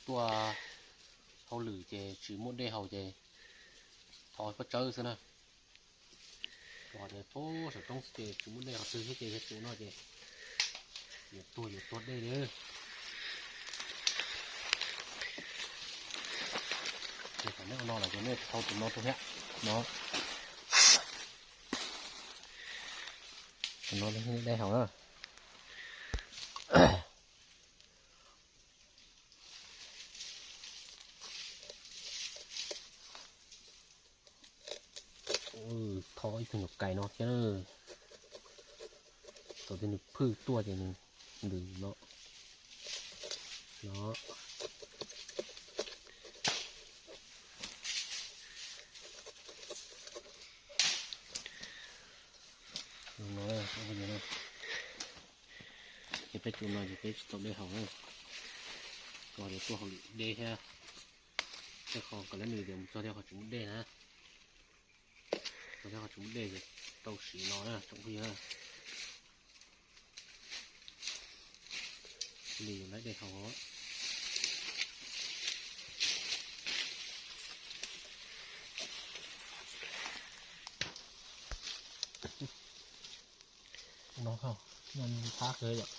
Tuaj hauj lwm ces tsis muaj dej haus ces thov pob tsawb xwb na. Ho tias pub saum roob xwb ces tsis muaj dej haus twg thiab ces yog tsum no ces yuav tuag yuav tuag dej li. Ces thaum nej ua no lawm ces nej thau tus no rau thiab no. Tus no dej haus na. Thov ib tug nyuam kais no thiab. Thaum twg nws phwj tuaj ces nws ntws no. No. Ces peb tsum no ces peb tsis tau dej haus na. Kom tias tuaj hauj lwm deb thiab. Tej qho kom lawv nws tias mus txog tej qhov tsis muaj dej na. Txog tej qhov tsis muaj dej ces tau siv no na tsoom phooj ywg. Li yuav laib dej haus. No, no qab kawg yom.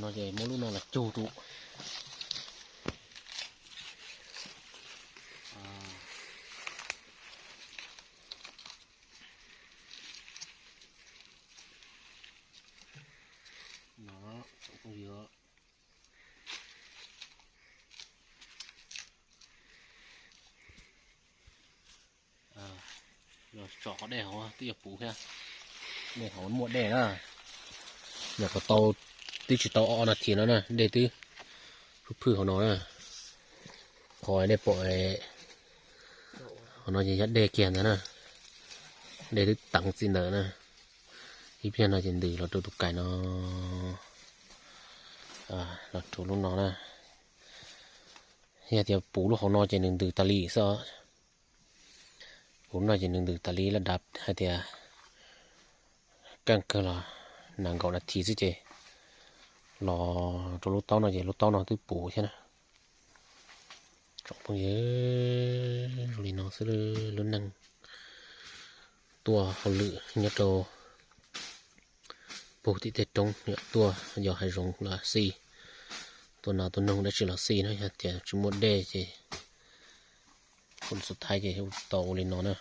No ces muab lub no los cug tus. No tsoom phooj ywg, los tso qhov dej haus twb yog puv thiab. Dej haus muaj dej na. Nyuam qhuav tau, twb tsis tau ob nas this no na dej twb phwj phwj hauv no na. Qhov nej pom hauv no ces yog dej kiag ntawd na. Dej twb teev txij ntawd na. Ib pliag no ces ntws los rau tus kais no. Los rau lub no na. Yog tias puv lub hauv no ces nws ntws tas li xwb. Puv no ces nws ntws tas li laj dav hais tias kaj kawg los nas nkaum nas this xwb ces los rau lub taub no ces lub taub no twb puv thiab na. Tsoom phooj ywg, zoo li no xwb lub neej tuaj hauj lwm nyob rau puag tim tej roob, yog tuaj yos hav zoov los xij, tuaj nas tuaj noog dab tsi los xij na, yog tias tsis muaj dej ces kuv xub thaib ces tau ua li no na.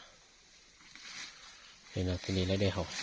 Li no thiaj li laib dej haus.